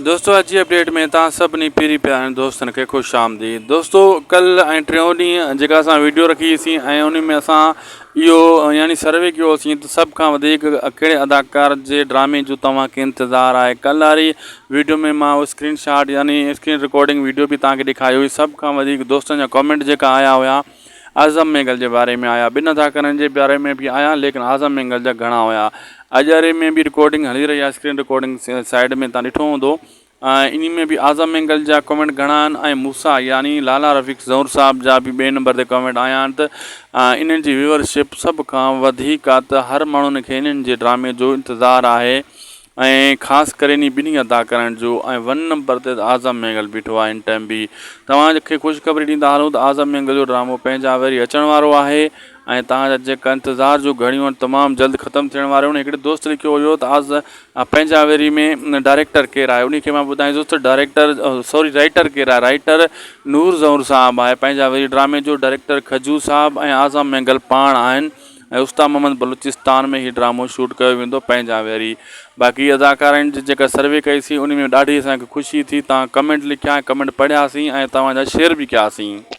دوستو اڄ جي اپڊيٽ ۾ توهان سڀني پيري پيارن دوستن کي خوش آمديد دوستو ڪل ۽ ٽيون ڏينهن جيڪا اسان ويڊيو رکي سين ۽ ان ۾ اسان اهو يعني سروي ڪيو سين ته سڀ کان وڌيڪ ڪهڙي اداڪار جي ڊرامي جو توهان کي انتظار آهي ڪل واري ويڊيو ۾ مان اسڪرين شاٽ يعني اسڪرين رڪارڊنگ ويڊيو به توهان کي ڏيکاري هئي سڀ کان وڌيڪ دوستن جا ڪمينٽ جيڪا آيا هيا اعظم مينگل جي باري ۾ آيا ٻن اداڪارن جي باري ۾ به آيا ليڪن اعظم مينگل جا گهڻا هيا اڄ واري ۾ به رڪارڊنگ هلي رهي آهي اسڪرين رڪارڊنگ سائيڊ ۾ تان ڏٺو هوندو انهي ۾ به اعظم مينگل جا ڪمينٽ گهڻا آهن ۽ موسيٰ يعني لالا رفيق زئور صاحب جا به ٻئي نمبر تي ڪمينٽ آيا آهن ته انهن جي ويورشپ سڀ کان وڌيڪ آهي ته هر ماڻهن کي انهن جي ڊرامي جو انتظار آهي ۽ خاص ڪري انهي ٻنهي اداڪارن جو ۽ ون نمبر تي ته اعظم مينگل بيٺو آهي ان ٽائيم به توهان کي خوشخبري ڏيندا هلون ته اعظم مينگل جو ڊرامو پنهنجا وري اچڻ وارو آهي ۽ توهان جا جيڪا انتظار جون گهڙيون آهن تمام جلد ختم ٿيڻ واريون آهن هڪڙي دوست لکيو هيو ته آز پنهنجا ويري ۾ ڊائريڪٽر ڪير آهي انهي کي مان ٻڌائيندس ته ڊائريڪٽر سوري رائيٽر ڪير آهي رائيٽر نور زئور صاحب آهي پنهنجا ويري ڊرامي جو ڊائريڪٽر کجو صاحب ۽ اعظم مينگل پاڻ آهن ۽ استا محمد بلوچستان ۾ هي ڊرامو شوٽ ڪيو ويندو پنهنجا ويري باقي اداڪارن جي جيڪا سروي ڪئي سين انهي ۾ ڏاڍي اسان کي خوشي ٿي توهان ڪمينٽ لکيا ۽ ڪمينٽ پڙهياسين ۽ توهان جا شيئر به ڪياسين.